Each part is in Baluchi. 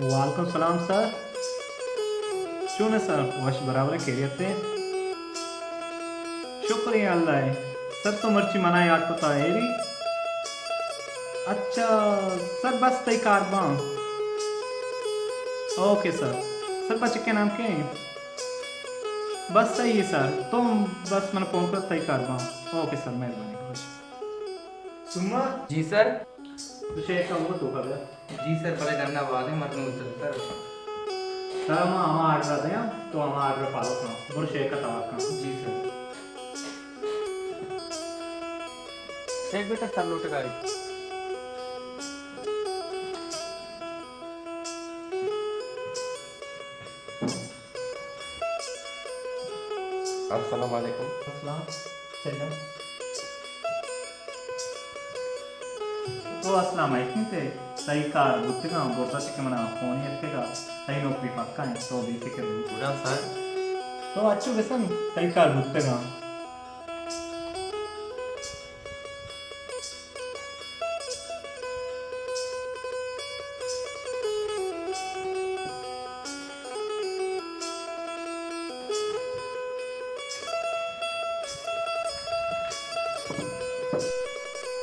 وعلیکم سلام سر۔ چون ئے سر؟ وش برابر ئے، خیریت ئے؟ شکر ایں اللہ ءِ۔ سر تو مرچی منا یات کتا ایری؟ اچھا سر، بس تئی کار باں۔ Okay sir. سر بچک ءِ نام کئے ایں؟ بس تئی ایں سر، تو بس منا فون کت، تئی کار باں۔ اوکے سر، مہربانی۔ خوش۔ سما؟ جی سر۔ تو شے کم تو کر۔ جی سر، بلے ڈنا بازیں مردم سر، سر۔ سر، ما ہما آرڈر دیاں، تو ہما آرڈر فالو کن۔ برو شیک ءَ توار کن۔ جی سر۔ شیک بیٹا سر لوٹگا۔ السلام علیکم۔ السلام۔ چلو۔ تو السلام علیکم تے، تئی کار بوتگاں، برتا چہ کہ منا فون اتکگا، تئی نوکری پکا انت، تو بے فکر بو۔ گڈا سر۔ تو اچو بسن، تئی کار بوتگاں۔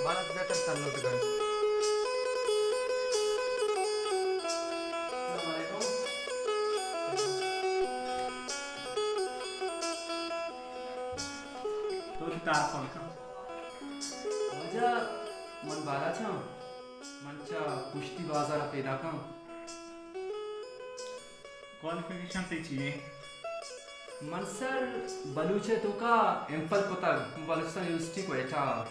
بھارت بہتر سر لوٹگا۔ السلام علیکم۔ تو کار کن۔ واجہ، من بالاچ آں۔ من چہ پشتی بازار ءَ پیداک آں۔ کوالیفکیشن تئی چی ایں؟ من سر بلوچی ءِ توکا ایم فل کتگ، بلوچستان یونیورسٹی کوئٹہ۔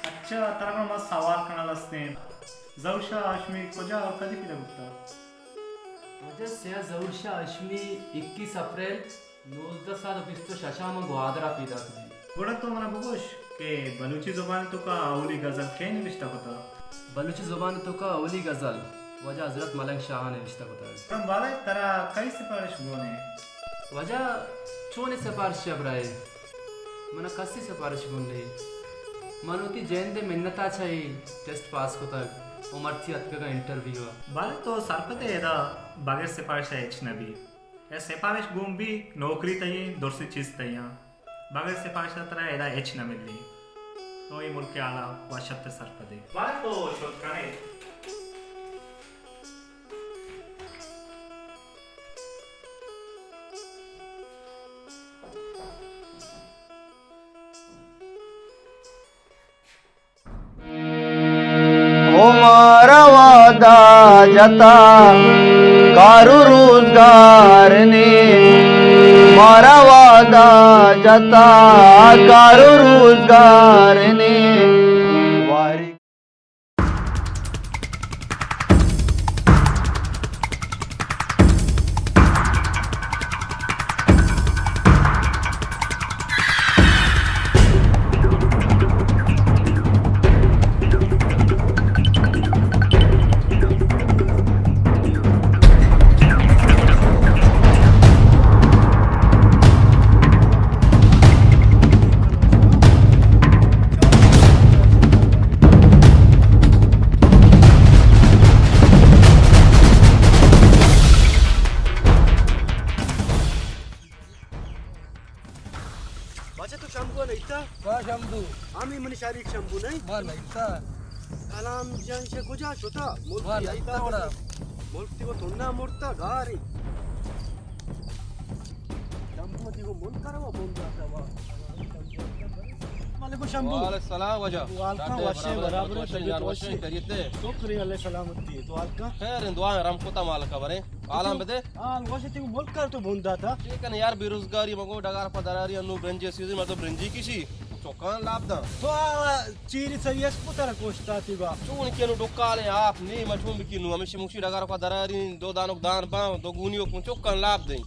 اچھا، ترا گڑا ما سوال کنگ ءَ است ایں۔ ظہور شاہ ہاشمی کجا ءُ کدی پیدا بوتا؟ واجہ، سیاہ ظہور شاہ ہاشمی اکیس اپریل نوزدہ سد ءُ بیست ءُ شش ءَ من گوادر ءَ پیداک بی۔ گڑا تو منا بگوش کہ بلوچی زبان ءِ توکا اولی غزل کئے نبشتہ کتا؟ بلوچی زبان ءِ توکا اولی غزل واجہ حضرت ملنگ شاہ ءَ نبشتہ کتا۔ گڑا بالک، ترا کئی سفارش گون ایں؟ واجہ، چونیں سفارش ءِ ہبرا ئے؟ منا کسی سفارش گون نہ ایں۔ من وتی جند ءِ منت ءَ چہ اے ٹیسٹ پاس کتگ ءُ مرچی اتکگاں انٹرویو ءَ۔ بالک، تو سرپد ئے، ادا بغیر سفارش ءَ ہچ نہ بی۔ اے سفارش گون بی، نوکری تئی ایں، درسیں چیز تئی آں۔ بغیر سفارش ءَ ترا ادا ہچ نہ ملی۔ تو اے ملک ءِ حال ءَ وش ات ءُ سرپد ئے۔ بلے تو شت کن ئے۔ او مارا وعدہ جتا کار و روزگار نے، مارا وعدہ جتا کار و روزگار نے۔ واری بچہ، تو شمبو ءَ نئیتا؟ کاں شمبو؟ ہمے منی شریک شمبو نئے؟ ما نئیتا۔ کلام جان شہ کجا شتا؟ ملک ما نئیتا وڑا۔ ملک تئی گو تنا مرتا گاری۔ شمبو تئی گو ملک کروا بندہ توا۔ وعلیکم شمبو۔ وعلیکم السلام واجہ۔ وعلیکم، وشے برابر، وشے، خیریت ئے؟ شکر ایں اللہ سلامتی۔ تو حال کا؟ خیر ایں، دعا ایں، رحم کتا مالک برے۔ حالاں بدے۔ حال وش، تئی ملک کر تو بندہ تا۔ چی کن یار، بے روزگاری مگو، ڈگار پہ دراری، انو برنجی سیزن، مردم برنجی کشی، چکان لاپ داں۔ تو آ چیری سری اسپو ترا کوشتا تئی با۔ چون کہ انو ڈکال ایں، آپ نی، ما چون بکنو، ہمیشہ موشی ڈگار پہ دراری، دو دانک دان باں، دو گونی و چکان لاپ دیں۔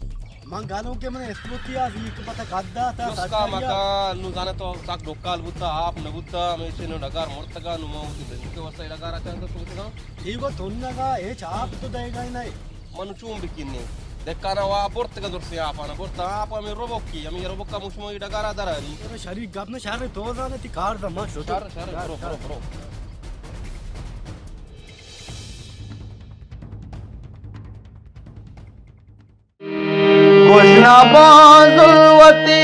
من گالوں کہ من اسپوتی آ زیک پتہ قد داتا، نسکا سرکاری آ۔ مکان، نو زانے تو سک ڈکال بوتا، آپ نہ بوتا، ہمیشہ نو ڈگار مرتگا، نو ما وتی برنجی کے واسطہ ڈگار آ چاہتا سوچگا۔ ٹھیک ہو، تنگا ہچ آپ تو دئیگا ہی نئے۔ من چون بکنیں؟ دکانا وا برتگ درسیں آپانا، برتا آپ ہمیں روبوکی، ہمیں روبوکا مشموئی ڈگارا درانی۔ ارے شری گپ نہ، شر تو زانے تی کار زمان شو۔ شر، شر، برو، برو، برو۔ گوشنا بازل وتی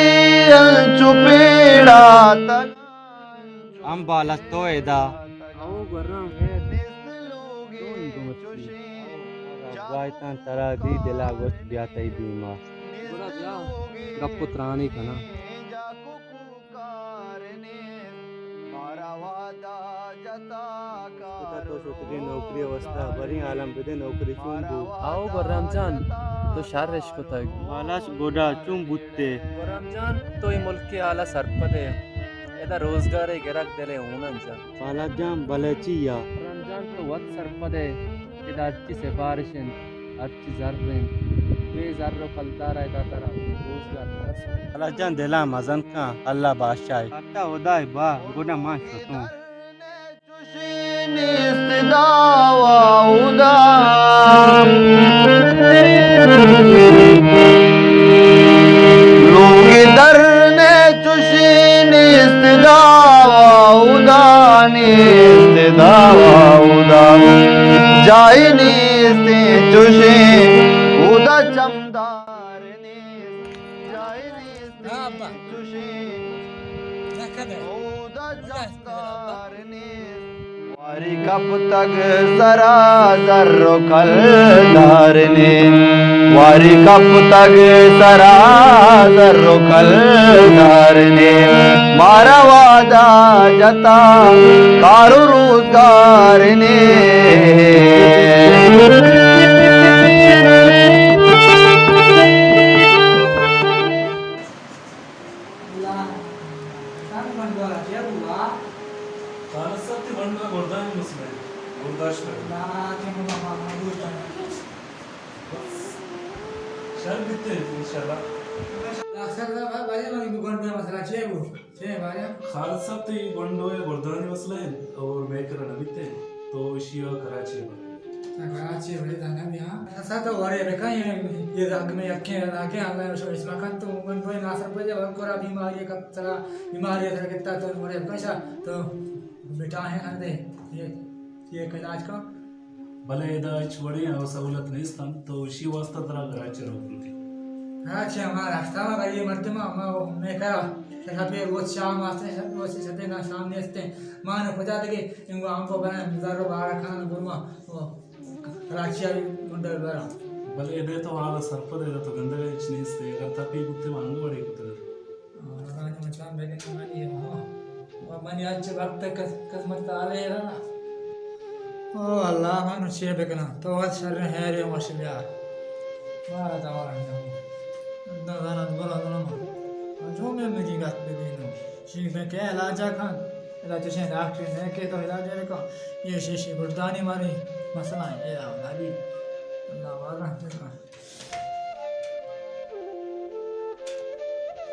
انچو پیڑا تگ۔ ہم بالس تو ادا۔ او گورم۔ گواہتاں ترا دی دلا گوشت بیا تئی دیما۔ گڑا بیا گپ و ترانی کناں۔ خدا تو شکریہ نوکری واسطہ، بری عالم بدے نوکری چون بو؟ آؤ گرام جان، تو شر اش کتگ۔ بالاش گوڈا چون بوتے؟ گرام جان، تو ای ملک حالا سرپد ہے، ادا روزگار گرک دل ہونن جان۔ بالاش جان، بلے چی یا؟ گرام جان، تو وت سرپد ہے، ادا ہرچی سفارش انت، ہرچی زر انت، بے زر و کلدار ادا ترا روزگار نرسد۔ بالاش جان، دلا مزن کن، اللہ بادشاہ۔ اتا ہدای با، گوڈا ما شتوں۔ چوشیں نیست دعوا اودا۔ لوگ در نے چوشیں نیست دعوا اودا، نیست دعوا اودا۔ جائی نیست چوشیں اودا چمدار نیست۔ جائی نیست چوشیں اودا چمدار نیست۔ واری کپتگ سرا زر و کلدار نے، واری کپتگ سرا زر و کلدار نے، مارا وعدہ جتا کار و روزگار نے۔ اللہ، شان بندوارا چے بوا؟ خالص صاحب، تئی بنڈو ءِ گردانی مسئلہ اِنت، گرداشتگ۔ نا، چے بوا، ما، ما گوشت۔ بس، شر بیت اِنت، انشاءاللہ۔ ڈاکٹر صاحب، بارے من گنڈو ءِ مسئلہ چے بو؟ چے بارے؟ خالص صاحب، تئی گنڈو ءِ گردانی مسئلہ اِنت اور مئے کرا نہ بیت اِنت، تو ایشی ءَ کراچی ءَ بر۔ کراچی ءَ بلے دانا بیا۔ اسا تو ورے بکن، یہ، یہ زخم یکیں علاقے، اللہ شو اسما کن تو من دوئے ناصر پہ دے، ور کرا بیماری کپ ترا، بیماری سر کتا تو ورے بکن شا، تو بیٹا ہے ہر دے، یہ، یہ علاج کا۔ بلے ادا ہچ وڑیں سہولت نیست انت، تو اشی واسطہ ترا کراچی روک لوٹی۔ کراچی ہما راستہ ما غریب مردم، ہما مئے کرا، شپے روچ شام آستے، روچ شپے نا شام نیستے، ما نہ کجا دگے، انگو ہم کو بنا، زر و بارہ کان گرما، کراچی آئی منڈل برا۔ بلے ادے تو حال سرپد، ادا تو گندگ ہچ نیست، اگر تپی بوتے ما انگو وڑے کتگ۔ آرانی مچان بگن منی ہاں۔ و منی اچ وقت کس-، قسمت تالے را۔ او اللہ، من چے بکناں؟ تو وت شر ہیرے وش بیار۔ ما دوار نہ۔ نہ زانت بلا نہ۔ جو میں مجی گات ببینو۔ شی میں کہ علاج کن؟ علاج سے ڈاکٹر نے کہ تو علاج کن۔ یہ شیشی گردانی ماری مسئلہ ہے، یہ نبی۔ اللہ وارحمت کن۔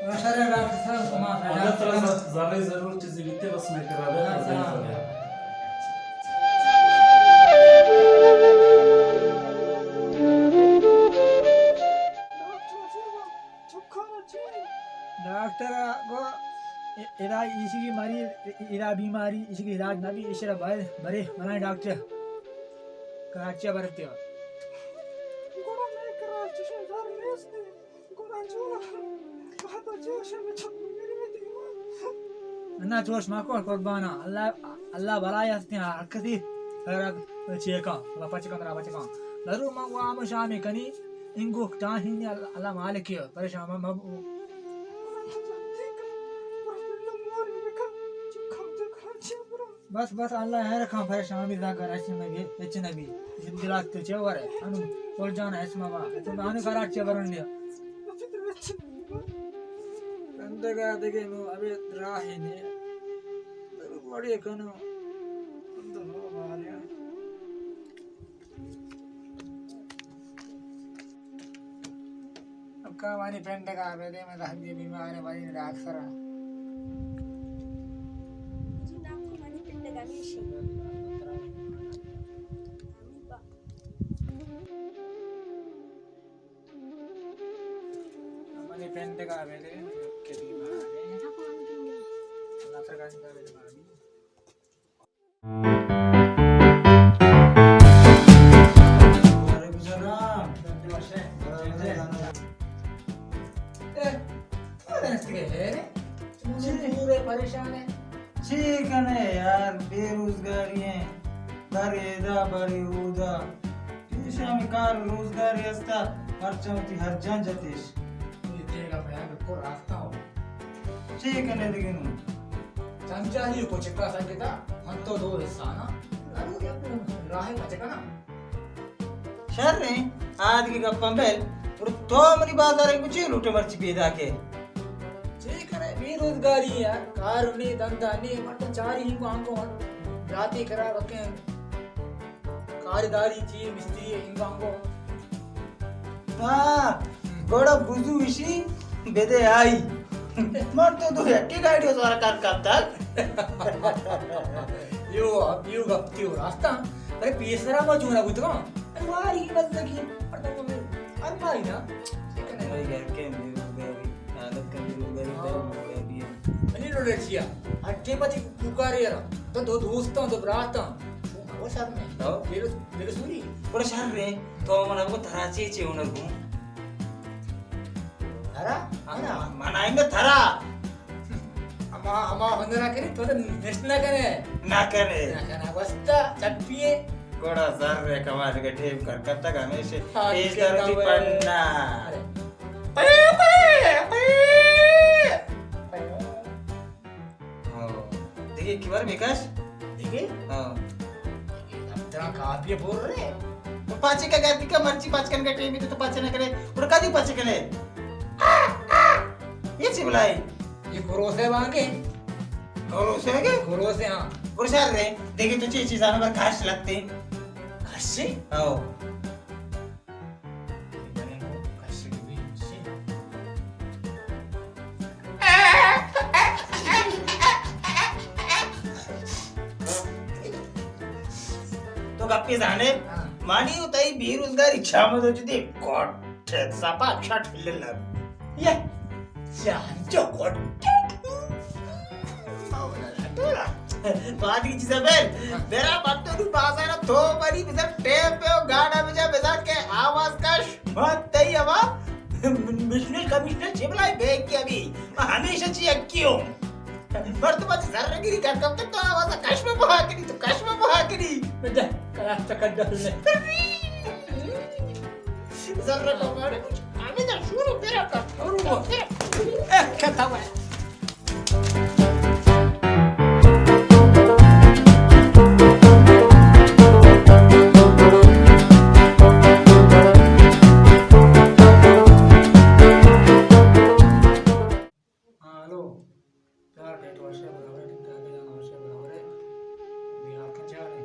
اگر ترا ز-، زرے ضرور چیزے بیتے، بس مئے کرا بیا، ہاں، تو ہاں۔ ڈاکٹر گو ادا ایشی کی مری، ادا بیماری، ایشی کی علاج نہ بی، ایشرا بھائی، بھرے، بھلا ڈاکٹر۔ کراچی ءَ برتے۔ گڑا مئے کراچی شہر نیست۔ گڑا جو، پادا جو شہر چک میرے دیما۔ نہ چوش مکو قربانا۔ اللہ، اللہ بلائی ہستیں ہر کسی۔ ہر چیکا، اللہ پچکا، ترا پچکا۔ ضرور من وام شامی کنی، انگو ٹاہینی اللہ، اللہ مالکی، پریشان مہ، مہ بو۔ بس، بس، اللہ خیر کھاں، پریشان بی، زاں کراچی مہ بی، ہچ نہ بی۔ دلات تو چہ ورے، انو، کل جان ایس مہ با۔ تو انو کراچی برن لیا۔ بندگا دگے نو ابے راہی نے۔ بڑی کنو۔ اکا وانی پنڈگا بہ دے، من رہگی بیمار ہے، وانی ڈاکٹر۔ جی ناکو وانی پنڈگا نیشی۔ میرے کہ دی مانے اللہ ترگانی دا میرے مانی۔ وعلیکم السلام۔ اے، تو دست کے ہے؟ چی؟ پورے پریشان ہے۔ چی کنے یار، بے روزگاری ہیں، بر ایدا بر اودا۔ پیش ہمیں کار روزگاری ہستا، مرچاں وتی ہر جان جتیش۔ یہ تیرا بیان بالکل راستہ ہو۔ چی کنے دگہ نوں؟ چمچاری کو چکا سنگتا، من تو دو حصہ نا۔ ضرور یک راہ پچکنا۔ شر ہیں، آدگہ گپاں بل، گڑا تو منی بازار ء چی لوٹے مرچی پیدا کے؟ چی کرے، بے روزگاری یار، کار نے، دندا نے، مردم چاری ہنگو ہنگو، براتی کرا بکیں، کارداری چی، مستری ہنگو ہنگو۔ ہاں، گڑا بزو اشی بدے آئی۔ من تو دو یکی گاڑی سوار کار کپتگ۔ یو، یو گپ تیو راستہ۔ ارے پیسرا ما جونا بوتگاں۔ ارے واری مزگی۔ ارے تو میں، ارے ماری نا۔ بھائی گھر کے بے روزگاری، عادت کا بے روزگاری، ہاں۔ بے روزگاری ہے۔ منی لوڑے چیا؟ اٹھے پتی پکارے یار۔ تو دو دوستاں، دو براتاں۔ وہ شر نہیں۔ ہاں۔ بے روز-، بے روزگاری۔ بڑا شر ہے۔ تو من کو ترا چی چی ہنر گوں۔ ترا؟ ہاں، ہاں۔ من آئندہ ترا۔ ہما، ہما ہنرا کرے، تو تو نشت نہ کرے۔ نہ کرے۔ نہ کرے، وستا، چپیے۔ گڑا زر ہے کمال کے ٹیپ کر کرتا گا ہمیشہ۔ ہاں، پیش دار ہوتی پڑھنا۔ ارے۔ ہاں۔ دگہ کیور بکش؟ دگہ؟ ہاں۔ دفترا کاپی پر رہے۔ تو پاچے کا گردی کا مرچی پاچ کن کا ٹیم تو پاچے نہ کرے۔ اور کدی پاچے کنے؟ یہ چی بلائی؟ یہ کروسے بانگے۔ کروسے کے؟ کروسے، ہاں۔ کروسے رہے۔ دگہ تو چی چیزاں پر کاش لگتے۔ کاشی؟ ہاں۔ تو گپی زانے؟ ہاں۔ مانی و تئی بے روزگاری چامد و جدی کوٹ سپا شٹ للہ۔ یہ جان جو کوٹ۔ بعد کی چیزیں بل، میرا بندو نو بازار تو بری بزن ٹیپ پہ گاڑا بجا بزن کے آواز کش۔ بات تئی ہوا مشنل کمشنل چے بلائے بیگ کے ابھی۔ میں ہمیشہ چی اکی ہوں۔ مردم ات زر گری کر کم تو آواز کش میں بہا کری، تو کش میں بہا کری۔ بجا، کلا چکر ڈال نے۔ زر کو مارے کچھ۔ ہمیں تو شروع تیرا کر۔ شروع ہوا۔ اے، کھتا ہوا ہے۔ ہاں، ہلو۔ چار ڈیٹ وشے برابر ہے، ٹھیک ٹھاک ہے، جان وشے برابر ہے۔ بہار کا چار ہے۔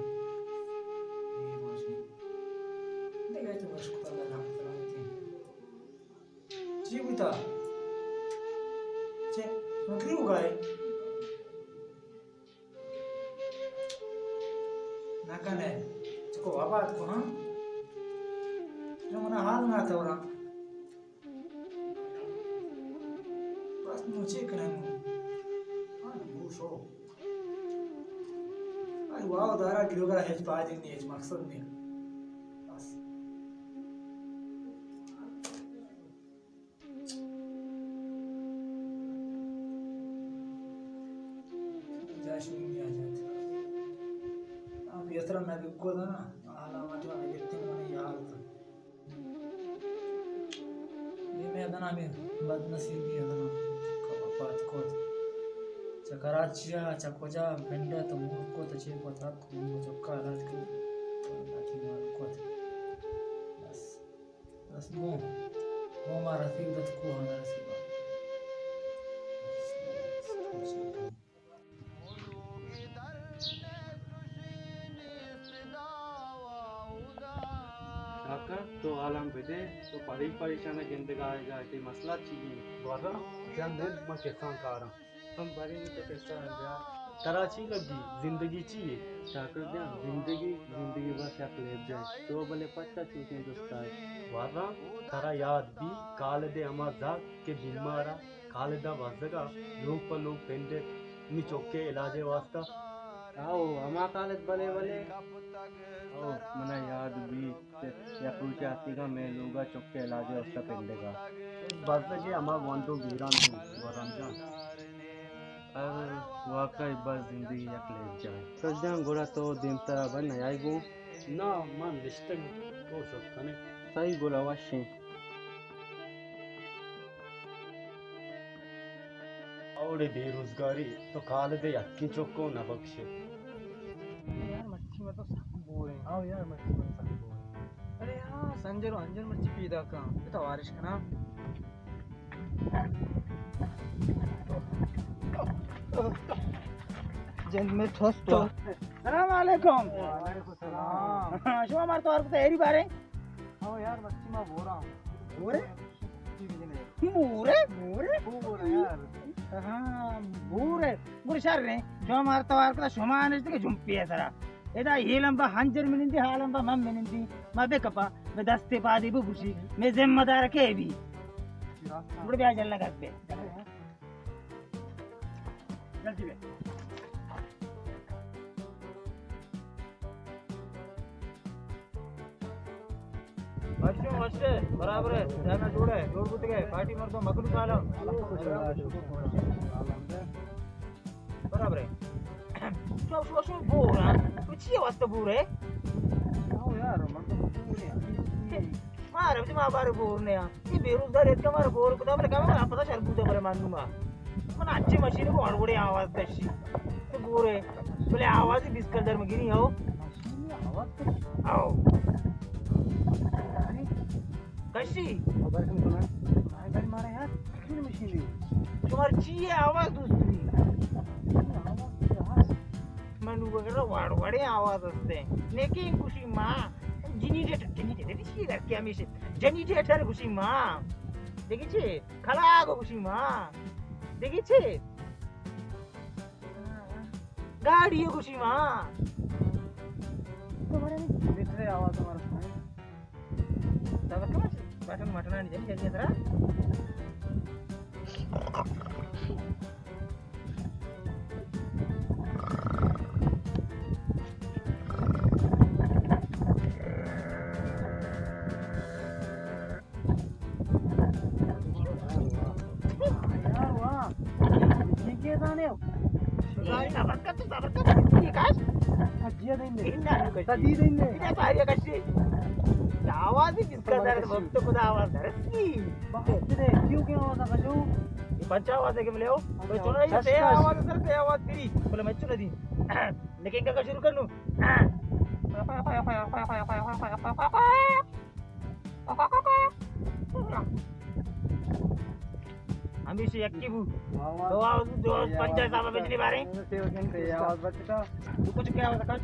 یہ وشے۔ دیکھ، یہ تو وش کو اللہ رحمت کرا دیتی۔ چی بوتا؟ چے نوکری ہو گئے؟ نہ کنے، چکو آباد کو، ہاں؟ جو منا حال نہ تورا۔ بس نو چے کنے نو؟ ہاں، نو شو۔ آئی واو دارا گروگا ہچ پاجن نہیں، ہچ مقصد نہیں۔ بس۔ جاش نی آجات۔ آ پیسرا نہ بکو دا نا، حالا ما جو نگتیں منی یار تو۔ یہ میں دنا میں بد نصیبی ہے دنا۔ کبا پات کوت۔ چہ کراچی آ، چہ کجا بنڈا تو مور کو تو چے کو تاک کو چکا علاج کو۔ لاتی مار کوت۔ بس۔ بس گوں، گوں ما رفیق دت کوہ نہ رسیبا۔ کاکا، تو حالاں بدے، تو پری پریشان گندگا ئے گا، تئی مسئلہ چی ایں؟ گوارا، چند انت من کسان کاراں۔ ہم بری تو کسان بیا۔ ترا چی لگی؟ زندگی چی یے؟ چاکر جان، زندگی، زندگی بس یک لیب جاہ۔ تو بلے پچا چوشیں جستا ئے؟ ورنا، ترا یاد بی، کالد ءِ ہما زھگ کہ بیمار ءَ، کالد ءَ بزگ ءَ لوگ پہ لوگ پنڈ ات، نی چک ءِ علاج ءِ واستا۔ او، ہما کالد، بلے، بلے۔ او، منا یاد بی۔ یک روچے آتیگاں مئے لوگ ءَ چک ءِ علاج ءِ واستا پنڈگ ءَ۔ بزگ ءِ ہما گونڈو بیران بوت، ورنا جان۔ ار واقعی بس زندگی یک لیب جاہ۔ سجان، گڑا تو دیمترا بہ نیائے گوں؟ نا، من نشتگ، تو شت کنے۔ صحیح، گڑا وشیں۔ اوڑے بے روزگاری تو کالد ءِ یکیں چک ءَ نہ بکشے۔ یار، مرچی ما تو سک بور ایں۔ ہاں یار، مرچی ما سک بور ایں۔ ارے ہاں، سنجر و انجر مرچی پیدا کن۔ بتا وارش کنا۔ جند میں ٹھس تو۔ السلام علیکم۔ وعلیکم السلام۔ شما مار تو ہر کتا ایری بارے؟ ہاں یار، مرچی ما بورا۔ بورے؟ مورے، مورے۔ ہاں، مورے۔ گڑا شر ایں۔ شما مارا توار کتا، شما نشتے کہ جمپی ءِ سرا۔ ادا ہیلم با ہنجر منندی، حالم با من منندی۔ ما بکپا، مئے دستے پادے ببوشی، مئے ذمہ دار کے بی۔ گڑا بیا جلنا گھر پہ۔ جلدی بیا۔ وشو، وشے، برابر ئے، جانا جوڑ ئے، جوڑ بوتگ ئے، پارٹی مردم، مخلوق عالم۔ برابر ئے۔ شو، شو، شو، بور، ہاں۔ تو چی واسطہ بور ئے؟ او یار، من تو بور ئے۔ مارا وتی ما بار بور نیا۔ اے بے روزگار اتکا مارا بور کتا، بلے کمے منا پتا شر بوتا بلے من نما۔ من اچے مشین کو ہڑوڑے آواز کشی۔ تو بور ئے۔ بلے آواز بیس کلدار مگیری ہو۔ مشین آواز کشی؟ او۔ کشی؟ خبر کن سنا۔ بھائی، بھائی مارا یار، کشی مشین دی۔ تمہار چی ہے آواز دوست بھی؟ آواز کیا ہے؟ من وغیرہ وڑ وڑے آواز ہستے۔ لیکن کشی ماں۔ جنریٹر، جنریٹر، چی در کے ہمیشہ؟ جنریٹر گوشی ما۔ دیگی چی؟ کلاگ گوشی ما۔ دیگی چی؟ گاڑی گوشی ما۔ تمہارے نہیں؟ بٹرے آواز تمہارا۔ صبر کر، بٹن مٹن نہیں جنی جنی ذرا۔ صبر کر، تو صبر کر، یہ کاش۔ سجیہ دین دے۔ سجیہ دین دے۔ آواز ہی جس کا درد، وقت خدا آواز درد کی۔ بہت دے، کیوں کیا آواز آ جو؟ یہ پنچ آواز ہے کہ ملے ہو؟ تو چلو، یہ سے آواز سر، سے آواز تیری۔ بولے میں چلو دی۔ لیکن کیا شروع کر لوں؟ ہمیشہ یکی بو۔ دو آواز، دو آواز پنجاہ حساب بجنی بارے۔ آواز بچتا۔ تو کچھ کیا آواز کر؟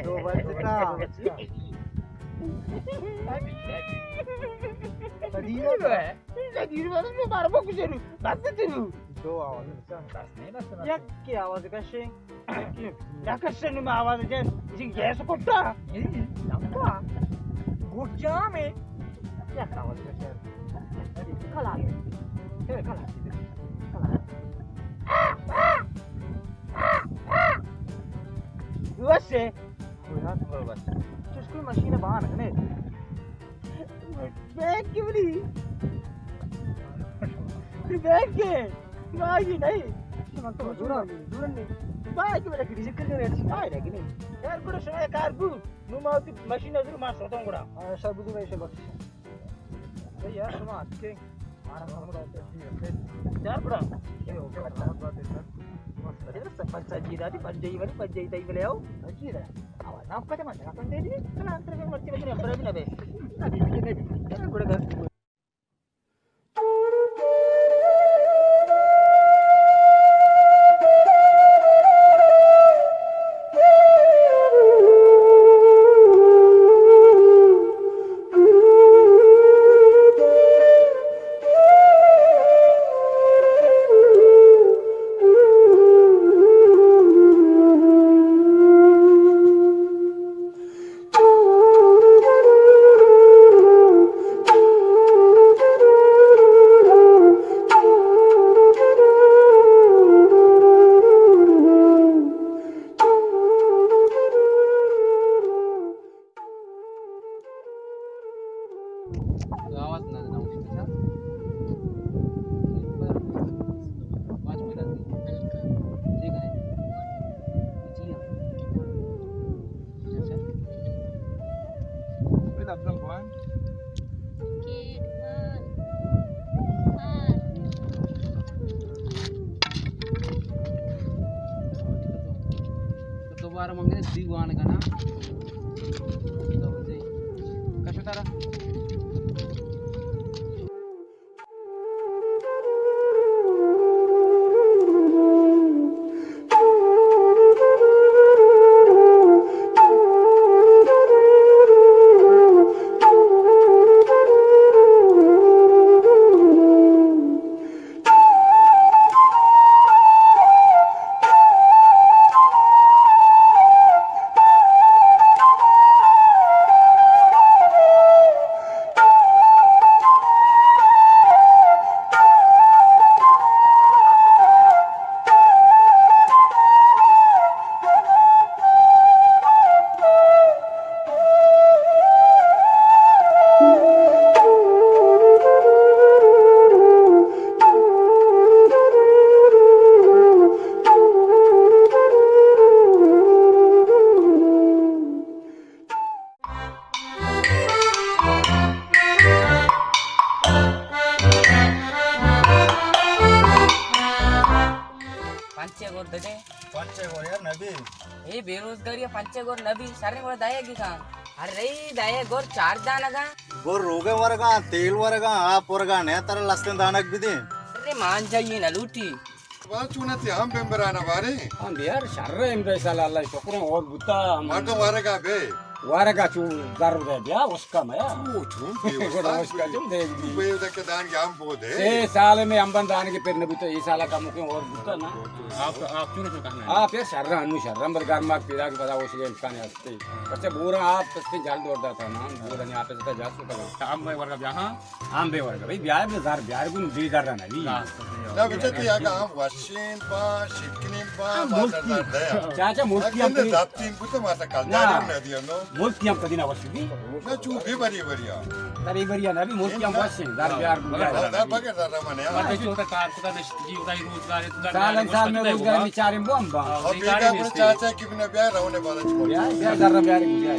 دو بچتا۔ دیر بس میں بار بار کچھ بس تیرو۔ دو آواز۔ یک کی آواز کشے۔ یک کشے نو آواز جن۔ جی گیس کٹا۔ لمبا۔ گوٹ جام ہے۔ یک آواز کشے۔ کلا۔ کلا۔ کلا۔ وسے۔ چشکو مشین بان کنے۔ بیگ کے بلی۔ بیگ کے۔ باگی نہیں۔ من تو دورا، دورا نہیں۔ باگی بلا کڑی۔ ذکر کرے اچھی۔ آئے لگی نہیں۔ یار، گڑا شما کار بو۔ نو ما وتی مشین ءَ زور ما شوتاں گڑا۔ ہاں، شر بو، میں شبک۔ اے یار، شما اتکے۔ یار، گڑا۔ اے، اوکے، سلامت بات ہے، سر۔ پنچ سجی داتی، پنجائی والی، پنجائی تئی بلے آؤ۔ سجی دا۔ آواز نہ کتے من، نہ کن دے دی۔ کلا انتر میں مرتی بجنے، امبر بھی نہ بے۔ نہ بی، نہ بی۔ چلو، گڑا گھر۔ آواز نہ دینا، اچھا۔ پانچ منٹ آتی۔ ٹھیک ہے۔ جی ہاں۔ اچھا۔ بل افضل بوان۔ گیٹ بند۔ دوبارہ منگے دیوان کنا۔ کشو تارا۔ پنچے گور دے دے۔ پنچے گور یار نبی۔ اے بے روزگاری پنچے گور نبی، شریں گور دائے گی کان۔ ارے دائے گور چار دانگا۔ گور روگے ورگا، تیل ورگا، آپ ورگا، نے تر لستیں دانگ بدیں۔ ارے مان جائیے نہ لوٹی۔ بار چونہ تی ہم بمبرانا بارے۔ ہم بیار شر ایم رسال اللہ شکر اور بوتا ہم۔ مردم ورگا بے۔ ورگا چو در دے بیا اس کا میا۔ چو چون بے گڑا اس کا چون دے دی۔ بے دک دان گیا ہم بو دے۔ سے سال میں ہم بندان کے پھر نبی تو یہ سال کم کے اور بوتا نا۔ آپ، آپ چون چون کہنا ہے؟ آپ یہ شر انو شر ہم بر گرما پیدا کے پتا اس کے امکان ہے۔ اچھا، بورا آپ پستے جال دور داتا نا، بورا نے آپ پستے جال سو کرو۔ ہم بھائی ورگا بیا ہاں۔ ہم بے ورگا بھائی، بیا بے زار، بیا گون بے زار نہ بی۔ نہ بچے تی اگا ہم وشین با، شکنین با، ہم ما ملکی۔ در دیا۔ چاچا ملکی ہم اگن کدی۔ داتین بوتا ما تا کل نہ۔ داری نہ دیا نو۔ ملکی ہم کدی نہ وشی بی۔ نہ چو بے بری بریا۔ ترے بریا نہ بی، ملکی ہم وشین، زار بیا گون بیا۔ زار بگر زار منے۔ ما چوتا کار کتا نشت۔ جی، خدای روزگار ہے، تو سالن سال میں روزگار میں چاریں بو ہم با۔ اور بیگا گڑا چاچا کی بنا بیا رونے والا چھوڑ۔ بیا، بیا، در بیا، بیا۔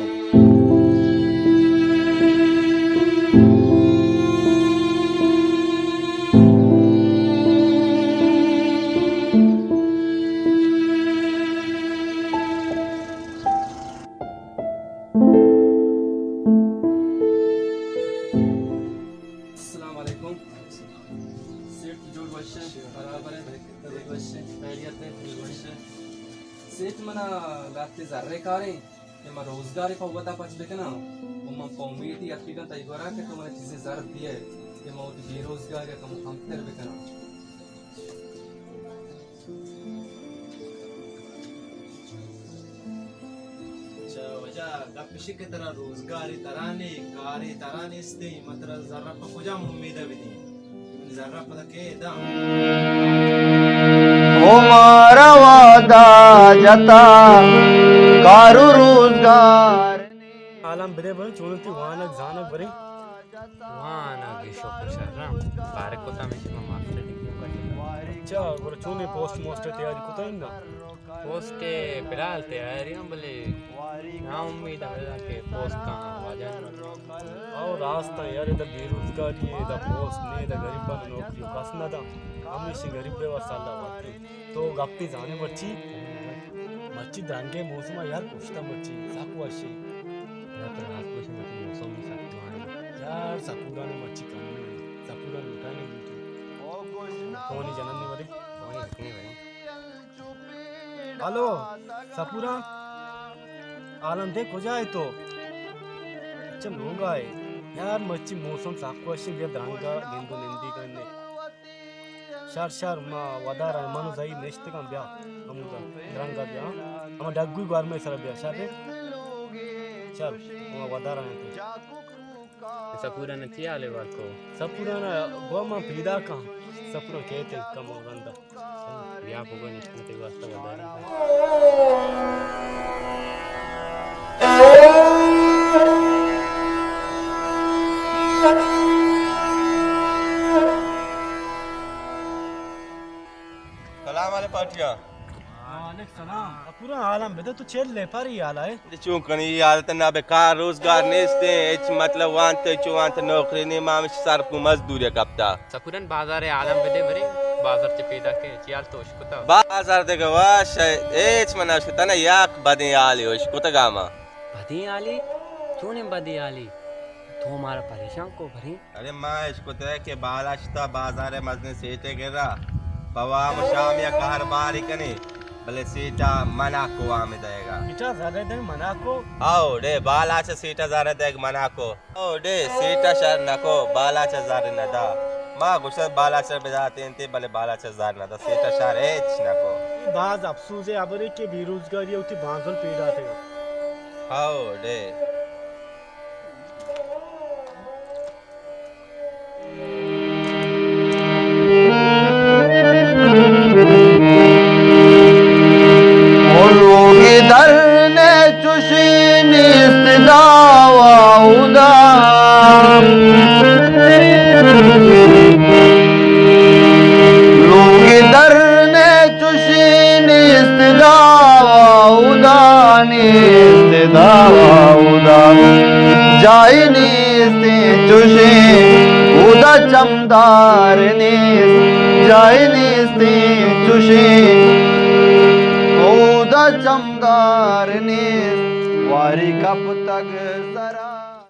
السلام علیکم۔ سیٹھ جوڑ وش ئے، برابر ئے، جوڑ وش ئے، خیریت ئے، جوڑ وش ئے۔ سیٹھ منا گاتے زرے کاریں کہ من روزگارے پہ وتا پچ بکناں و من پہ امیتی اتکگاں تئی گورا کہ تو منا چیزے زر بیئے کہ من وتی بے روزگاری ءَ کمو کمتر بکناں۔ چہ وجہ گپ اش کہ ترا روزگارے ترا نے، کارے ترا نیستیں، من ترا زر ءَ پہ کجام امید ءَ بدیں؟ زر ءَ پدا کئے داں؟ او مارا وعدہ جتا کار و روزگار۔ حالاں بدے بلے، چون انت وانگ زانگ برے؟ وانگ شکر شرم۔ فارغ کتا ہمیشی ما ماسٹر ڈگری ہم کٹے۔ اچھا، گڑا چون اے پوسٹ ماسٹر تیاری کتا انت نا؟ پوسٹ ءِ فی الحال تیاری ہم، بلے نا امید ہمیں کہ پوسٹ کاں واجہ۔ او راست ہے یار، ادا بے روزگاری ہے، ادا پوسٹ نے، ادا غریباں نوکری کس نہ دا۔ ہمیشی غریب بے واسطہ اللہ وقت۔ تو گپی زانے مرچی؟ مرچی درنگے موسم ءَ یار، کشتا مرچی، سک وشی۔ یار تو راست گوشی، مرچی موسم بھی سک جوان ہے۔ یار سپورا نے مرچی کم نہیں، سپورا لوٹا نہیں دیتی۔ فونی جنن نے ورے۔ فونی رکھنے ورے۔ ہلو، سپورا؟ عالم دے کجا ئے تو؟ اچھا، لوگا ئے۔ یار مرچی موسم سک وشی، بیا درنگا گند و نندی کننے۔ شر، شر، ما ودار ءَ من و زہیر نشتگاں، بیا ہمودا درنگا بیا، ہما ڈگوی گورمے سرا بیا، شر۔ شر، ہما ودار ءَ تو۔ سپوران ءَ چی حال احوال کو؟ سپوران ءَ گوں من پیداک آں، سپوران کیت کم رندا۔ بیا بگو نشتن تئی واسطہ ودار ءَ۔ وعلیکم سلام۔ پورا حالم بدے، تو چل لے پر ہی حالا ہے؟ چون کنی، یہ حالت نہ بے، کار روزگار نیستے، ہچ مطلب وانت، چو وانت نوکری نہیں، ما ہمیش سر کو مزدوری کپتا۔ سکولن بازار عالم بدے برے، بازار چہ پیدا کے، چیال تو اشکتا۔ بازار دگہ واش ہے، ہچ من اشکتا نہ، یک بدیں حالی اشکتگا ما۔ بدیں حالی؟ چونیں بدیں حالی؟ تو مارا پریشان کو برے۔ ارے ما اشکتہ کہ بالاچ تا بازار مزنیں سیٹے گرا، پہ وام و شامیا کارباری کنے، بلے سیٹا منع کو وام دئیگا۔ سیٹا زر دئیگ منع کو؟ او ڈے، بالاچ سیٹا زر دئیگ منع کو۔ او ڈے، سیٹا شر نکو، بالاچ زر ندا۔ ما گوشت بالاچ بداتیں تے، بلے بالاچ زر ندا، سیٹا شر ہچ نکو۔ باز افسوس ہے ابرے کہ بے روزگاری ہوتی بانزل پیدا تھے۔ او ڈے۔ او لوگ در نے چوشی نیست داوا اودا۔ لوگ در نے چوشی نیست داوا اودا، نیست داوا اودا۔ جای نیست چوشیں اودا چمدار نیست، جای نیست چوشیں اودا چمدار نیست، واری کپتگ سرا۔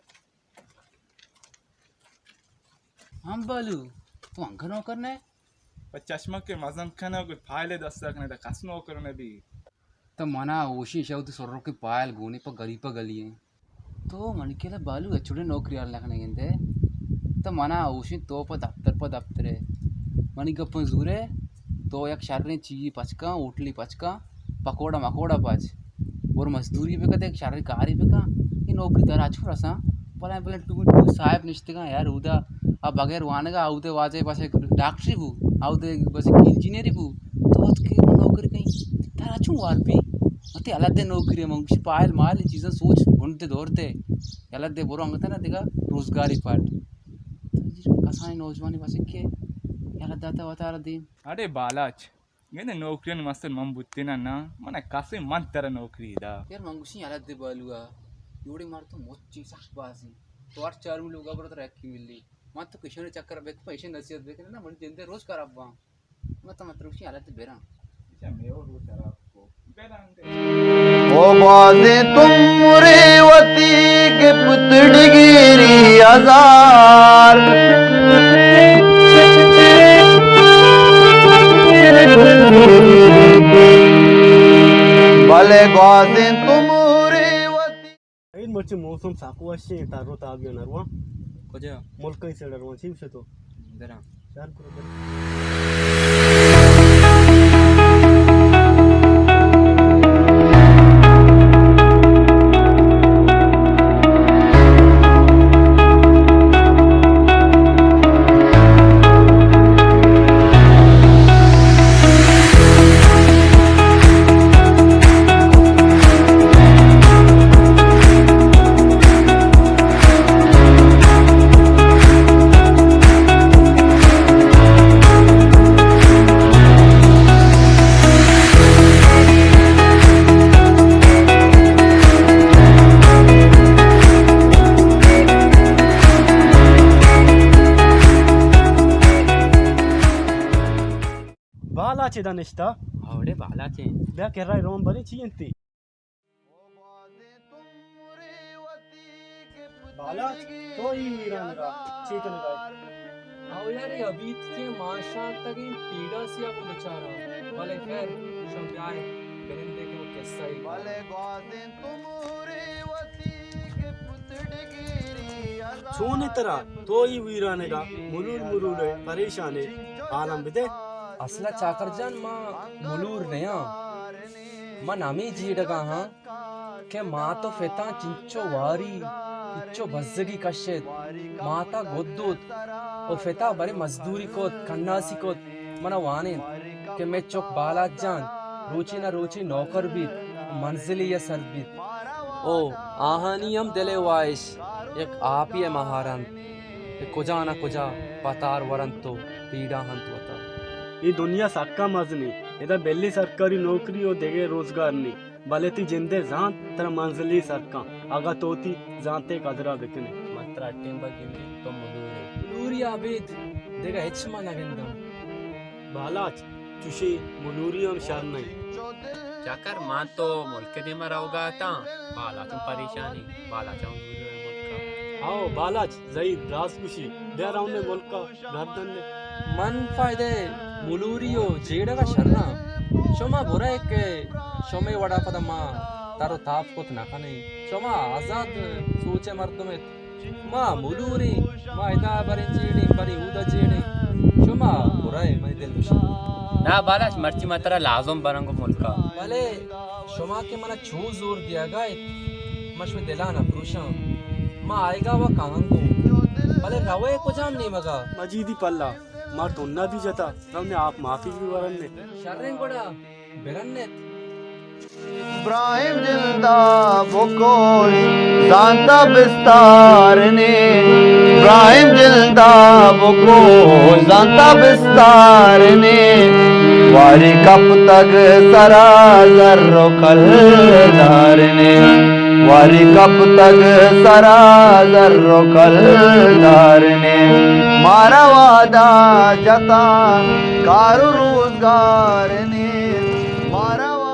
ہم بالو، تو انگہ نوکر نہ؟ پہ چشمک مزن کنگ، پائل دست کنگ، کس نوکر نہ بی۔ تو منا ہوشی شو تو سرکی پائل گونی پہ گلی پہ گلی ہیں۔ تو منی کلا بالو اچھوڑے نوکری آر لکھنے گندے۔ تو منا ہوشی تو پہ دفتر پہ دفتر ہے۔ منی گپن زورے، تو یک شریں چیزی پچکا، ہوٹلی پچکا، پکوڑا مکوڑا پچ۔ اور مزدوری بکا، یک شریں کاری بکا۔ یہ نوکری ترا چو رساں؟ بلے بلے ٹو ٹو صاحب نشتگاں یار اودا۔ آ بغیر وانگا اودا واجہ بس ایک ڈاکٹری بو، اودا بس ایک انجینئری بو۔ تو ات کے من نوکری کہیں، ترا چون وار پی؟ متے الگ دے نوکری، من گوشی پائل مال چیزاں سوچ بنتے دور تے۔ الگ دے برو انگتا نا دگا روزگاری پاٹ۔ تو جی کسانی نوجوانی بس کے الگ داتا وتارا دیم۔ اڑے بالاچ، گندے نوکریانی مستر من بوتینا نا، من کسے من ترا نوکری دا۔ یار من گوشی الگ دے بالوا، یوڑے مار تو مچی سخت بازی۔ تو ہر چارمی لوگا برو ترا یکی ملی۔ من تو کشانی چکر بک پیشے نصیحت بکنے نا، من جندے روز خراب باں۔ من تو متروشی حالت بیراں۔ او بازیں تمرے وتی گپت ڈگری ہزار۔ بلے گوازیں تمرے وتی۔ این مرچی موسم ساکو وشیں، تر و تابی نرواں۔ کجا؟ ملک ءِ سیڑ روان، چی گوشے تو؟ براں۔ شان کرو، براں۔ بالاچ ادا نشتہ؟ اوڑے بالاچ ایں۔ بیا کرا روان بریں، چی انتی؟ بالاچ، تو ای ویران را چی کنگا ئے؟ او یار، ابیت کے ماشاء تک این پیڑا سیا کو بچارا۔ بلے خیر، شو بیائے، برندے کے وہ قصہ ہی۔ چون ترا؟ تو ای ویرانگا ملول ملول ئے، پریشان ئے، حالم بدے۔ اصلا چاکر جان، ما ملور نیاں، من ہمے جیڑگا ہاں کہ مات و پتاں چنچو واری، چنچو بزگی کشت، ماتا گد دوت و پتا برے مزدوری کت، کناسی کت، منا وانینت کہ مئے چک بالاچ جان روچے نہ روچے نوکر بیت، منزلے ءَ سر بیت۔ او آہانی ہم دل ءِ واہش یک آپے ءَ مہار انت کہ کجا نہ کجا پتار ورنت و پیڑا انت وتا۔ اے دنیا سکا مزنی، ادا بلی سرکاری نوکری و دگہ روزگار نی، بلے تئی جندے زانت ترا منزلی سر کن، اگاں تو تئی زانتے قدرا بکنے۔ من ترا ٹیم بہ گندی، تو ملور ئے۔ ملوری ابید دگہ ہچ ما نہ گنداں۔ بالاچ، چوشیں ملوری ہم شر نہ انت۔ چاکر، من تو ملک دیما روگا اتاں، بالاچ ہم پریشانی، بالاچ ہم دور ملکا۔ ہاؤ بالاچ، زہیر راست گوشی، بیا رونے ملکا گردن دے۔ من فائدہ ملوری و جیڑگا شراں۔ شما برئے کہ شمے وڑا پدا ما تر و تاپ کت نہ کنیں۔ شما آزاد سوچ مردم ات۔ ما ملوریں، ما ادا بریں جیڑیں، بریں اودا جیڑیں۔ شما برائے منی دل گوشی۔ نا بالاچ، مرچی ما ترا لازم برنگ و ملکا۔ بلے شما کہ منا چو زور دیگا ات، ما شمے دلانا پروشاں۔ ما آئیگا و کاہنگو۔ بلے روئے کجام نیمگا؟ مجیدی پلا، مار تو نہ دی جتا، رونے آپ مافی بھی ورن نے۔ شریں گڑا۔ برنت۔ ابراہیم جندا بکوش زانتا بستارنے، ابراہیم جندا بکوش زانتا بستارنے، واری کپتگ سرا زر و کلدارنے، واری کپتگ سرا زر و کلدارنے، مارا وعدہ جتا کار و روزگارنے۔ مارا وعدہ۔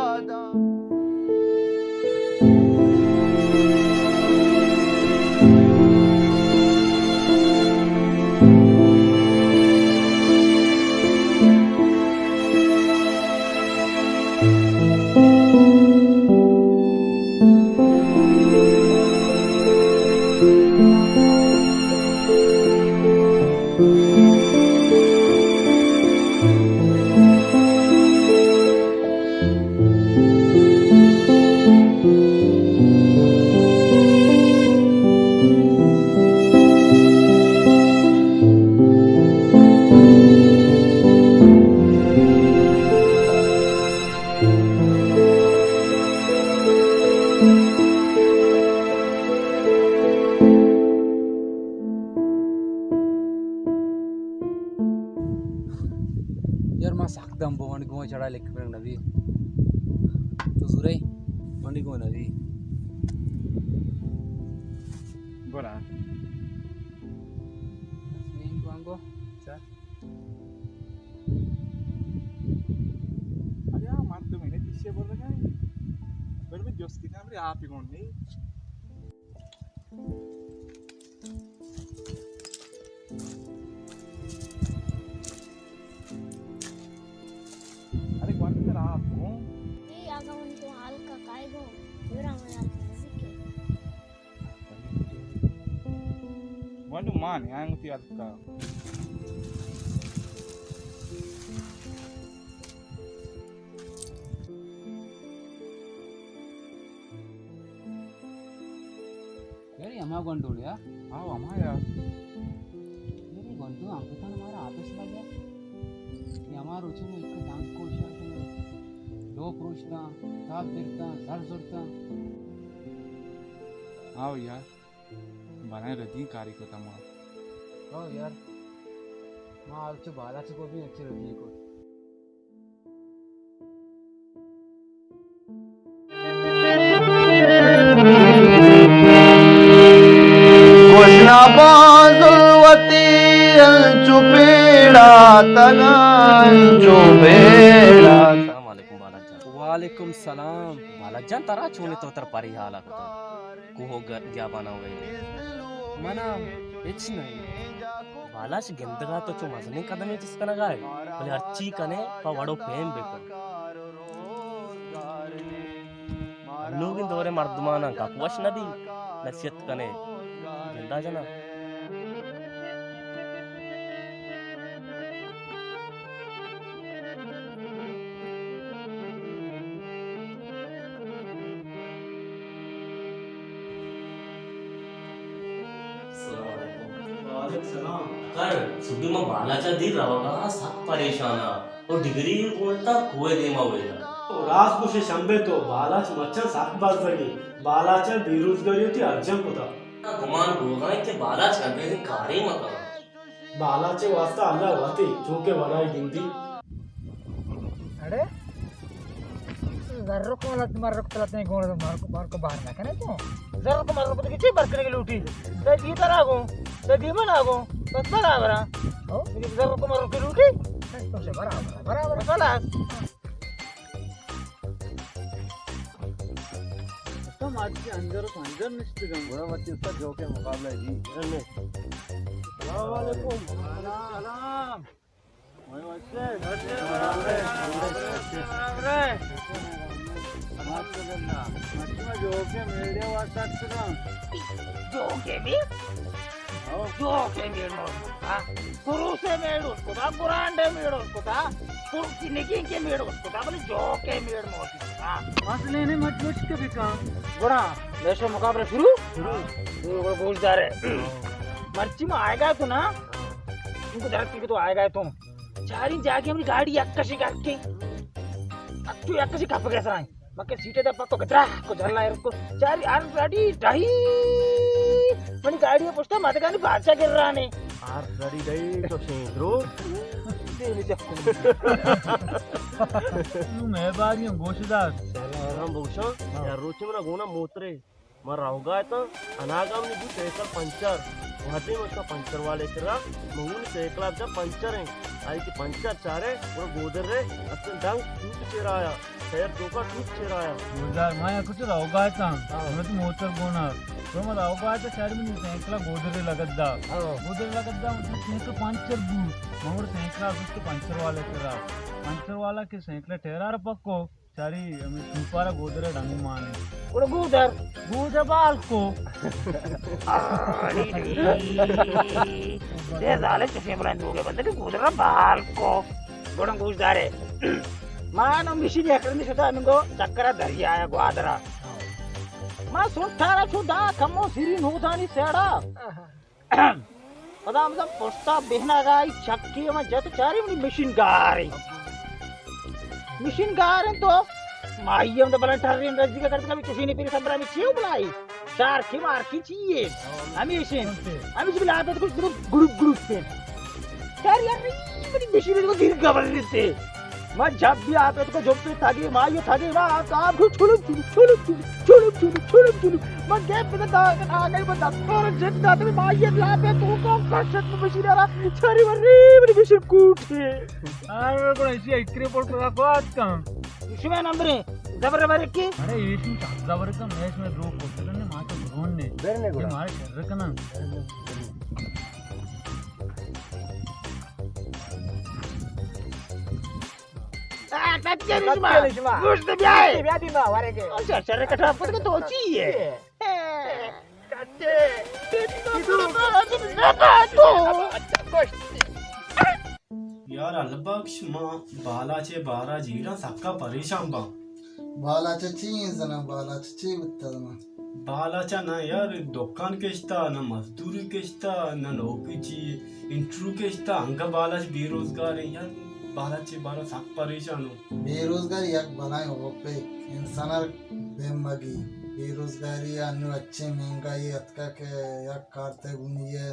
یار، ما سک دم بو، منی گوں چڑا لکھ برنگ نبی۔ تو زورے؟ منی گوں نبی۔ گڑا۔ نیم گوانگو۔ چار۔ ارے آ مردم نے پیشے بر رہا ہے۔ بر میں جوستی کا، میرے آپ ہی کون نہیں۔ ارے گوانڈو ترا آپ گوں۔ اے آگا من تو حال کا کائے گوں۔ میرا من حال کا نزدیک ہے۔ گوانڈو مان ہے، آئیں گو تی حال کا۔ یار، اے ہما گونڈو یا؟ ہاں، ہما یا۔ یار، اے گونڈو ہم پتہ نہ مارا آپس لگا۔ اے ہما روچے میں ایک دانگ کوشا کہ لوگ روشتا، کتاب درتا، زر زرتا۔ ہاں یار، بنائے ردی کاری کو تما۔ ہاں یار، ما آج تو بالا چکو بھی اچھے ردی کو۔ گوشنا بازل وتی انچو پیڑا تگا، انچو پیڑا۔ السلام علیکم بالاچ جان۔ وعلیکم سلام۔ بالاچ جان، ترا چونے تو تر پری حالا کتا؟ کوہ گ-، گیابانا ویلے۔ منا ہچ نہیں۔ بالاچ گندگا تو چو مزنیں قدمے چست کنگا ئے، بلے ہرچی کنے پہ وڑ و پیم بکن۔ انوگیں دورے مردماناں گپ وش نہ بی، نصیحت کنے گندا جنا۔ السلام علیکم۔ وعلیکم السلام۔ کر، سبی ما بالاچا دیر روگا، سک پریشان آ۔ او ڈگری گونتا کوئے دیما ویلا۔ او راست گوشے شمبے تو، بالاچ مچاں سک بزگی، بالاچا بے روزگاری وتی ارجان کتا۔ گمان بوگا کہ بالاچ گندگیں کارے مکن۔ بالاچے واسطہ اللہ وتی چونکہ وڑائی گندی۔ اڑے؟ زر کو لت مر کو لت نہیں گون مر کو مر کو باہر نہ کرے تو۔ زر کو مر کو تو کچھ بر کرنے کی لوٹی۔ تو جی ترا گو، تو جی منا گو، بس برابر ہے۔ او، زر کو مر کی لوٹی۔ تو سے برابر، برابر۔ خلاص۔ تو مارچی انجر و پنجر نشتگم۔ گڑا وتی استاد جو کے مقابلہ جی۔ السلام علیکم۔ وعلیکم السلام۔ الحمدللہ۔ مچ ما جوکے میڑے واسطہ اتکگاں۔ جوکے میڑ؟ ہو۔ جوکے میڑ موت کتا۔ کروسے میڑ ات کتا، گرانڈے میڑ ات کتا، کروسی نگین کے میڑ ات کتا، بلے جوکے میڑ موت کتا۔ مسئلے نے مچ مچ کے بکاں۔ گڑا، میشو مقابلہ شروع؟ شروع۔ تو گڑا گوش دارے۔ مرچی ما آئے گا تو نا، ان کو درد کی تو آئے گا تو۔ چاریں جاگے ہمیں گاڑی یک کشی کر کے۔ اچھو یک کشی کپ گئے سرائیں۔ مکے سیٹے دا پکو گدرا کو جھلا ہے کو۔ چاری آر گاڑی ڈائی۔ منی گاڑی پشتا مدگانی بادشاہ گر رہا نے۔ آر گاڑی ڈائی تو سیندرو۔ دینی چکو۔ نو میں باریاں گوشدار۔ سلام بوشاں۔ ہاں۔ یا روچے منا گونا موترے۔ ما روگا اتاں، اناگا منی بوت سائیکل پنچر۔ وہدے ما شتاں پنچر والے کرا، ما ہونی سائیکل ءَ بجا پنچر ایں۔ آئی کہ پنچر چارے، گڑا گودرے، اصلاً ڈنگ ٹوپ چیر آیا، ٹائر توکا ٹوپ چیر آیا۔ گلزار، ما یک کچھ روگا اتاں، ہاں۔ من تو موتر گونا۔ تو ما روگا اتاں، چارے منی سائیکل ءَ گودرے لگت دا۔ ہاں۔ گودرے لگت دا، من سائیکل پنچر بوت۔ ما گڑا سائیکل ءَ بست پنچر والے کرا۔ پنچر والا کہ سائیکل ٹائر ءَ پکو، چاری ہمیں سوپارا گودر ءَ ڈنگ مانے۔ گڑا گودر؟ گودر بال کو۔ آڑی ری۔ دے زالے چشیں بلائیں دوگے بندے کہ گودر ءَ بال کو۔ گڑا گوش دارے۔ ما نو مشین یک رندی شتا ہمینگو چکرا دریا ءَ گوادرا۔ ما سنٹارا چو دا کمو سری نوتانی سیڑا۔ پدا ہمدا پشتا بہنگا ای چکی ہما جت چاری منی مشین گاریں۔ مشین گاریں تو مائی ہمدا بلان ٹرین رزی کا کرتا کبھی چشینی پیری سبرا میں چیو بلائی۔ شارکی مارکی چیئے۔ ہمیشین۔ ہمیش بلا پہ تو کچھ گروپ گروپ گروپ پہ۔ چاری یار منی مشین کو گیر گبر لیتے۔ ما جب بھی آپت کو جب پہ تھگے، ما یہ تھگے، ما آپ، آپ کو چھلم چھلم، چھلم چھلم، چھلم چھلم، چھلم چھلم۔ ما گیپ پہ دا، آ گئی، ما دکتور جن دا، تو ما یہ لا پہ تو کو کشت مشین را، چاری ور ری، منی مشین کوٹ ہے۔ آر کو ایسی اکری پور کو آت کم۔ شما نمبر ہے، زبر زبر کی؟ ارے، ایسی زبر کم، ایس میں دروگ کو، ترنے ما تو گون نے۔ برنے گڑا۔ مارے شر کنا۔ آ، ٹچ کے نہیں شما۔ ٹچ کے نہیں شما۔ گوشت بیائے۔ گوشت بیا دی ما، وارے کے۔ اچھا، شر کٹا پت کے تو چی ہے؟ ٹچ کے۔ یار البخش، ما بالاچ ءِ بارا جیڑاں سکا پریشان باں۔ بالاچ ءَ چی زنا، بالاچ چی بوتا زنا؟ بالاچ ءَ نہ یار، دکان کشتا، نہ مزدوری کشتا، نہ نوکری چی، انٹرویو کشتا، انگا بالاچ بے روزگار ہیں یار۔ بالاچ ءِ بارا سک پریشان ہوں۔ بے روزگاری یک بلائیں وپے، انسان ءَ بے مگی۔ بے روزگاری انو اچھے مہنگائی اتکا کہ یک کارتے گونی ہے۔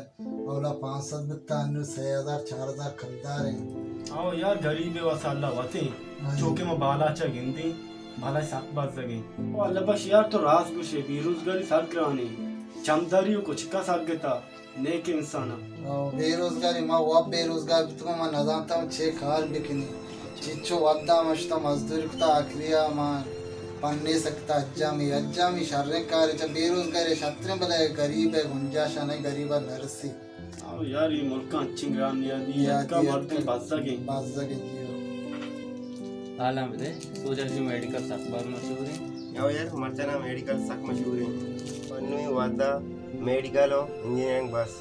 اولا پانچ سد بتا، انو سہ ہزار، چار ہزار کلدار ہیں۔ او یار، غریب ہے واسا اللہ وتے۔ ہاں جی۔ چونکہ ما بالاچا گندیں، بالاچ سک بزگیں۔ او اللہ بخش یار، تو راست گوشے، بے روزگاری سک گرانیں۔ چمداری و کچکا سک گتا، نیک انسانا۔ او بے روزگاری، ما واب بے روزگار بتگوں، ما نزانتم چے کار بکنی۔ چیچو ودا مشتا مزدوری کتا، آخریا ما پنے سکتا اجامی، اجامی شریں کارے، چا بے روزگاری شتریں، بلے غریب ہے، گنجاشا نہیں، غریبا نرسی۔ او یار، اے ملکاں انچیں گران نیادی نیادی اتکا، اتکا۔ مردم بزگ انت۔ بزگ انت، جی ہو۔ حالاں بدے، سوجا جو میڈیکل سک بار مشہور ہیں۔ او یار، مرچانا میڈیکل سک مشہور ہیں۔ انوی وعدہ میڈیکل و انجینئرنگ بس۔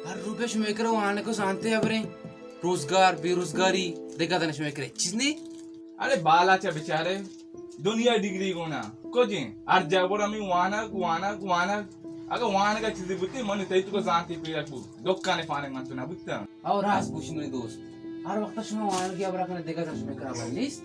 ہر روپے شمے کرا وانگ و زانتے ہبریں۔ روزگار، بے روزگاری، دگہ دن شمے کرا چیز نہیں۔ ارے بالاچ ءَ بچارے، دنیا ڈگری گونا کجیں؟ ہر جا بر ہمیں وانگ، وانگ، وانگ۔ اگہ وانگ ءَ چیزے بوتی، من تئی تو زانتی پیدا کو، دکان پانے من تو نہ بوتا۔ او راست گوشی منی دوست، ہر وقت شما وانگی ابرا کنے، دگہ در شما کرا بند نیست۔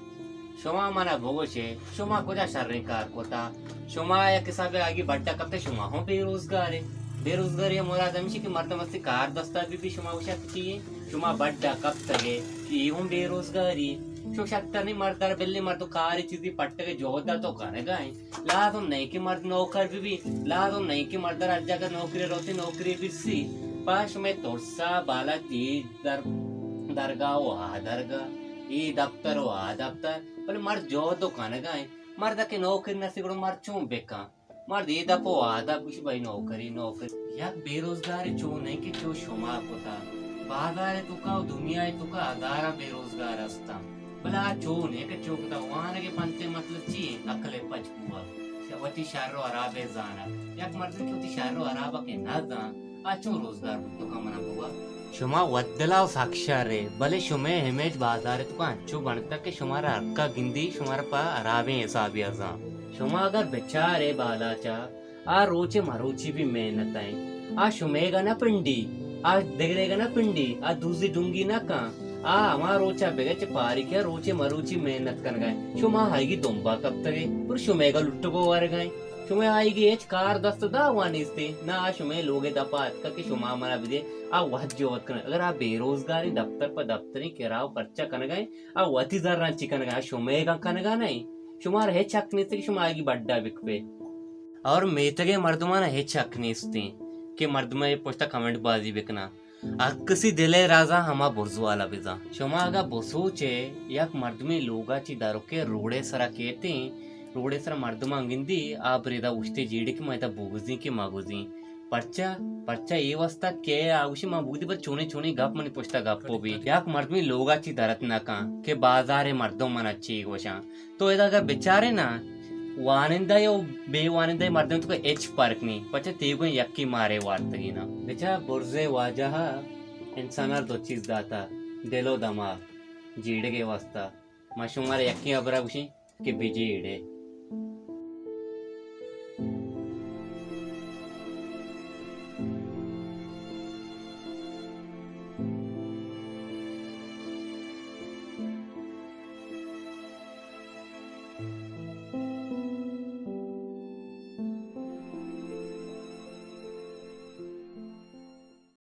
شما منا بگوشے، شما کجا شریں کار کتا؟ شما یک حسابے آگی بڈا کپتے، شما ہوں بے روزگارے۔ بے روزگاری مراد ہمیشی کہ مردم استی کار دستا بی بی، شما وشک چیئے؟ شما بڈا کپتگے کہ اے ہوں بے روزگاری۔ چو شتر نی مرد ءَ را بلے مرد کاری چیزی پٹگ ءِ جہد ءَ تو کنگا ایں۔ لازم نہ ایں کہ مرد نوکر بہ بی، لازم نہ ایں کہ مرد ءَ را ہر جاگہ نوکری روتی نوکری بہ سی۔ پہ شمئے ترس ءَ بالاچ اے در-، درگاہ ءُ آ درگاہ، اے دپتر ءُ آ دپتر، بلے مرد جہد ءَ کنگا ایں۔ مرد ءَ کہ نوکری نہ سی گڑا مرد چون بکن؟ مرد اے دپ ءُ آ دپ گوشی بھئی نوکری، نوکری۔ یک بے روزگارے چو نہ ایں کہ چو شما کتا۔ بازار ءِ توکا ءُ دنیا ءِ توکا ہزاراں بے روزگار ہستاں۔ بلے آ چو نہ ایں کہ چو کتا۔ وانگ ءِ پنت ءِ مطلب چی ایں؟ عقل ءِ پچ بوگ۔ وتی شر ءُ ہراب ءِ زانگ۔ یک مردے کہ وتی شر ءُ ہراب ءَ کہ نہ زان، آ چون روزگار بوت کن؟ منا بگو۔ شما وت دلا ءُ سک شر ئے، بلے شمئے امیج بازار ءِ توکا انچو بنتگ کہ شمارا ہرکا گندی، شمارا پہ ہرابیں حسابے ءَ زان۔ شما اگر بچار ئے بالاچ ءَ، آ روچے مروچی بھی محنت ءَ ایں۔ آ شمئیگ ءَ نہ پنڈی، آ دگریگ ءَ نہ پنڈی، آ دوزی ڈونگی نہ کن۔ آ ہما روچ ءَ بگر چہ پاریک ءَ روچے مروچی محنت کنگ ءَ ایں۔ شما آئیگی دمبا کپتگ ئے، پر شمئیگ ءَ لٹگ ءُ ورگ ءَ ایں۔ شمئے آئیگی ہچ کار دست ءُ داوان نیست ایں، نہ آ شمئے لوگ ءِ دپ ءَ اتکگ کہ شما منا بدے، آ وت جہد کنگ۔ اگر آ بے روزگاریں، دپتر پہ دپتریں کراو خرچہ کنگ ءَ ایں، آ وتی زراں چی کنگ ءَ ایں؟ آ شمئیگاں کنگ ءَ نہ ایں۔ شمارا ہچ حق نیست کہ شما آئیگی بڈا بکپے۔ اور میتگ ءِ مردماں ہچ حق نیست ایں کہ مردم ءِ پشت ءَ کمنٹ بازی بکناں۔ ہر کسی دل ءِ رازاں ہما برز والا بزاں۔ شما اگاں بسوچ ئے، یک مردمے لوگ ءَ چہ در ءُ کہ روڈ ءِ سرا کیت ایں، روڈ ءِ سرا مردماں گندی، آ بریدا اوشتے جیڑے کہ ما ادا بگوزیں کہ مگوزیں۔ پرچا؟ پرچا اے واستا کہ آ گوشی ما بگدی پر چونیں چونیں گپ منی پشت ءَ گپ ءُ بی۔ یک مردمے لوگ ءَ چہ درت نہ کن کہ بازار ءِ مردم منا چی گوشاں۔ تو ادا اگر بچارے نا، وانندہ ءُ بے وانندہ مردم توکا ہچ فرق نی، پچا تیوگیں یکے مارے وارتگی نا۔ بچار برزے واجہ ءَ انسان ءَ دو چیز داتا، دل ءُ دماغ، جیڑگ ءِ واستا۔ ما شمارا یکیں ہبرا گوشیں کہ بجیڑے۔